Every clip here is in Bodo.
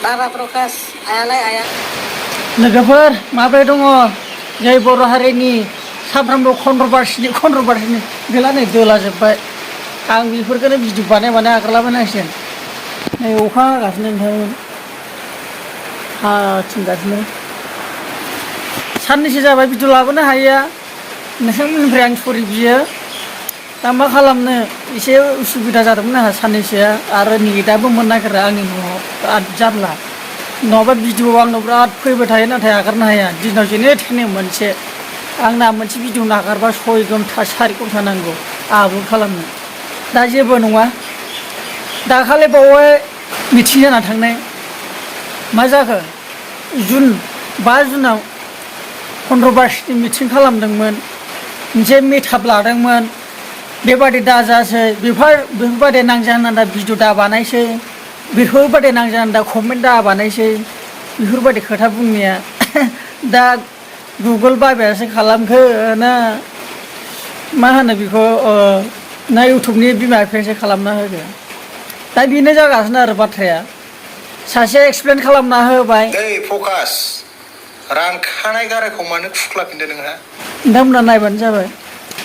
Lama Prokas, ayalai ayah. लोगोफोर माबोरै दङ जै बर' हारिनि सामफ्रामबो कन्ट्रभार्सिनि गैला नै दोलाजोब्बाय आं बेफोरखौनो भिडिअ बानाय आगारलाबायनांसिगोन नै अखा हागासिनो नोंथां हाथिंगासिनो साननैसो जाबाय भिडिअ लाबोनो हायैया नोंथांमोननिफ्राय आं सरि बियो दा मा खालामनो एसे उसुबिदा जादोंमोन आंहा साननैसोआ आरो नेटआबो मोननो नागिरा आंनि न'आव बिराद जारला नङाबा भिडिअ आंनाव बिराद फैबाय थायो नाथाय आगारनो हाया दिनाव जेने थेने मोनसे आंना मोनसे भिडिअ नागारबा 6 घन्टा 4 घन्टा नांगौ आपल'ड खालामनो दा जेबो नङा दाखालि बावै मिटिं जाना थांनाय मा जाखो जुन 5 जुनाव कन्ट्रभार्सिनि मिटिं खालामदोंमोन मोनसे मेथाप लादोंमोन बेबादि दाजासै बेफोरबादि नांजाना दा भिडिअ दा बानायसै बेफोरबादि नांजाना दा कमेन्ट दा बानायसै बेफोरबादि खोथा बुंनाया दा गुगोल बाबायासो खालामखो ना मा होनो बेखौ ना इउटुबनि बिमा बिफायासो खालामना होखो दा बेनो जागासिनो आरो बाथ्राया सासे एक्सप्लेन खालामना होबाय फकास रां खानाय गारायखौ मानो खुख्लाफिनदो नोंहा नोंथांमोना नायबानो जाबाय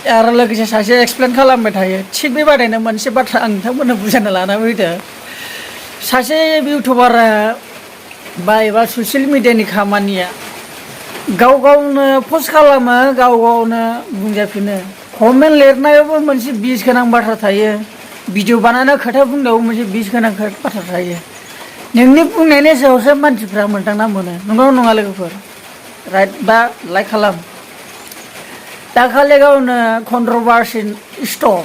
आरो लोगोसे सासे एक्सप्लेन खालामबाय थायो थिग बेबादिनो मोनसे बाथ्रा आं नोंथांमोननो बुजायना लाना फैदो सासे इउटुबारा बा एबा ससियेल मिडियानि खामानिया गाव गावनो पस्ट खालामो गाव गावनो बुंजाफिनो कमेन्ट लिरनायावबो मोनसे बिस गोनां बाथ्रा थायो भिडिअ बानायना खोथा बुंनायावबो मोनसे बिस गोनां बाथ्रा थायो नोंनि बुंनायनि सायावसो मानसिफ्रा मोनदांना मोनो नंगौ नङा लोगोफोर राइट बा लाइक खालाम दाखालि गावनो कन्ट्रभार्सि स्टप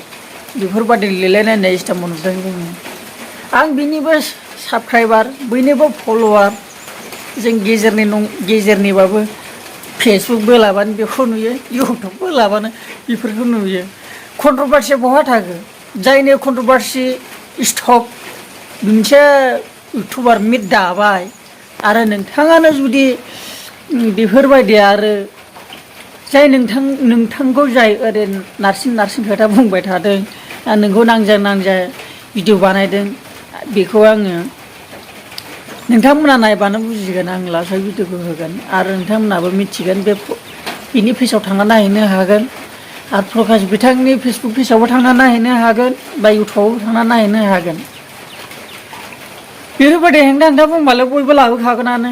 बेफोरबादि लिरलायनाय स्टाफ नुदों जोङो आं बिनिबो साबस्क्राइबार बयनिबो फल'वार जों गेजेरनिबाबो फेसबुक बोलाबानो बेखौ नुयो इउटुब बोलाबानो बेफोरखौ नुयो कन्ट्रभार्सिया बहा थाखो जायनि कन्ट्रभार्सि स्टप मोनसे इउटुबार मिट दाबाय आरो नोंथाङानो जुदि बेफोरबायदि आरो जाय नोंथांखौ जाय ओरै नारसिन खोथा बुंबाय थादों नोंखौ नांजा भिडिअ बानायदों बेखौ आङो नोंथांमोना नायबानो बुजिगोन आं लासै भिडिअखौ होगोन आरो नोंथांमोनाबो मिथिगोन बेनि पेजाव थांना नायहैनो हागोन आरो प्रकाश बिथांनि फेसबुक पेजावबो थांना नायहैनो हागोन बा इउटुबावबो थांना नायहैनो हागोन बेफोरबायदि हेंथा बुंबालाय बयबो लाबोखागोनानो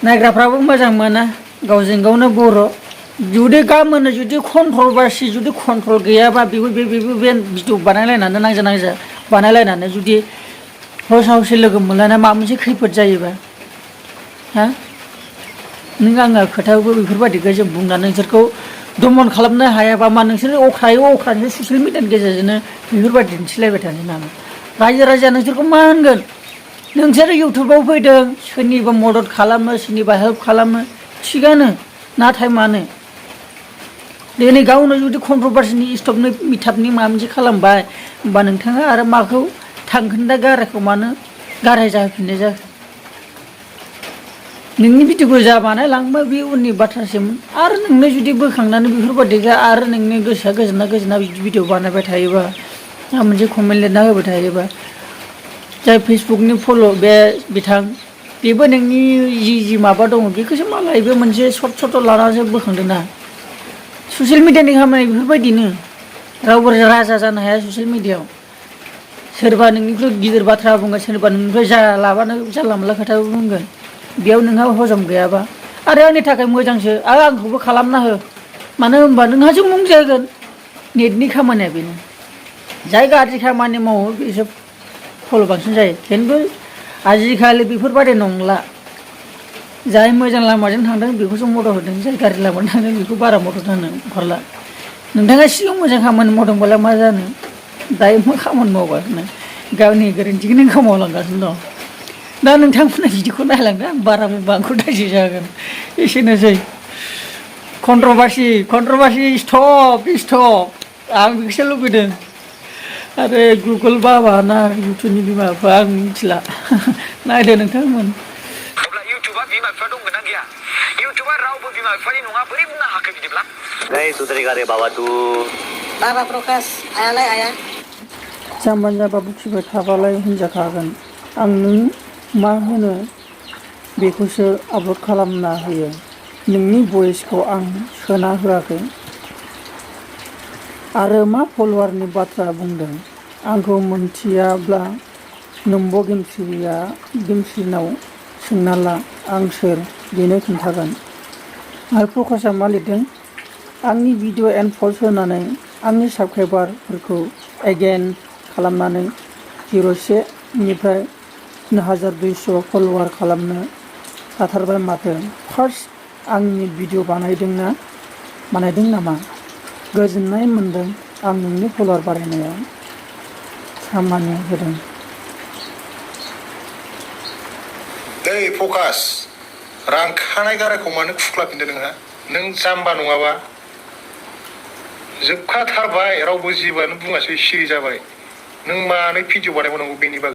नायग्राफ्राबो मोजां मोना गावजों गावनो बर' जुदि गामोनो जुदि कन्ट्रभार्सि जुदि कन्ट्रल गैयाबा बेबो बे भिडिअ बानायलायनानै नांजा बानायलायनानै जुदि हौसा हौसि लोगो मोनलायनाय माबा मोनसे खैफोद जायोबा हा नों आङो खोथाखौ बेफोरबायदिखौ जों बुंनानै नोंसोरखौ दमन खालामनो हायाबा मा नोंसोर अख्रानि ससियेल मिडियानि गेजेरजोंनो बेफोरबायदि दिन्थिलायबाय थानो नामा रायजो राजाया नोंसोरखौ मा होनगोन नोंसोर इउटुबाव फैदों सोरनिबा मदद खालामो सोरनिबा हेल्प खालामो थिगानो नाथाय मानो दिनै गावनो जुदि कन्ट्रभार्सिनि स्टपनि मिटापनि माबा मोनसे खालामबाय होमबा नोंथाङा आरो माखौ थांखोन्दा गारायखौ मानो गाराय जाहोफिननाय जाखो नोंनि भिडिअखौ जा बानायलांबा बे उननि बाथ्रासोमोन आरो नोंनो जुदि बोखांनानै बेफोरबायदिखौ आरो नोंनि गोसोआ गोजोना भिडिअ बानायबाय थायोबा मोनसे कमेन्ट लिरना होबाय थायोबा जाय फेसबुकनि फल' बे बिथां बेबो नोंनि जि माबा दङ बेखौसो मालाय बे मोनसे सर्ट लानानैसो बोखांदोंना ससियेल मिडियानि खामानि बेफोरबायदिनो रावबो राजा जानो हाया ससियेल मिडियायाव सोरबा नोंनिख्रुइ गिदिर बाथ्रा बुंगोन सोरबा नोंनिफ्राय लाबानो जानला मोनला खोथा बुंगोन बेयाव नोंहा हजम गैयाबा आरो आंनि थाखाय मोजांसो आरो आंखौबो खालामना हो मानो होनबा नोंहासो मुं जागोन नेटनि खामानिया बेनो जाय गाज्रि खामानि मावो बेसो फल' बांसिन जायो खिन्थु आजिखालि बेफोरबायदि नंला जाय मोजां लामाजों थांदों बेखौसो मदद होदों जाय गाज्रि लामाजों थांदों बेखौ बारा मदद होनो ओंखारला नोंथाङा सिगां मोजां खामानि मावदोंबालाय मा जानो दायो मा खामानि मावगासिनो गावनि गोरोन्थिखौ नों खामावलांगासिनो दं दा नोंथांमोना बिदिखौ नायलांदो आं बारा बुंबा आंखौ दायसो जागोन एसेनोसै कन्ट्रभार्सि स्टप आं बेखौसो लुबैदों आरो गुगोल बाबा ना इउटुबनि बिमा बिफा आं मिथिला नायदो नोंथांमोन अब्ला इउटुबा बिमा बिफा दंगोन ना गैया इउटुबा रावबो बिमा बिफानि नङा बोरै बुंनो हाखो बिदिब्ला नहीं सुधरेगा रे बाबा तू Lama Prokas, ayalai ayah. जाम्बा जाबा बुखिबाय थाबालाय होनजाखागोन आं नों मा होनो बेखौसो आपल'ड खालामना होयो। नोंनि भइसखौ आं सोना होआखै। आरो मा फल'वारनि बाथ्रा बुंदों आंखौ मोनथियाब्ला नोम्ब' गेमस्रिनाव सोंना ला आं सोर बेनो खिन्थागोन। आरो प्रकाशआ मा लिरदों आंनि भिडिअ एन्ड फल्स होनानै आंनि साबस्क्राइबारफोरखौ एगेन खालामनानै 01 निफ्राय 3200 फल'वार खालामनो हाथारबाय माथो। फार्स्ट आंनि भिडिअ बानायदों नामा? गोजोननाय मोन्दों आं नोंनि फल'वार बारायनायाव खामानि होदों। दै प्रकाश रां खानाय गारायखौ मानो खुख्लाफिनदों नोंहा? नों जाम्बा नङाबा? जोबखाथारबाय रावबो जेबोआनो बुङासै सिरि जाबाय। नों मानो भिडिअ बानायबावनांगौ बेनि बागै?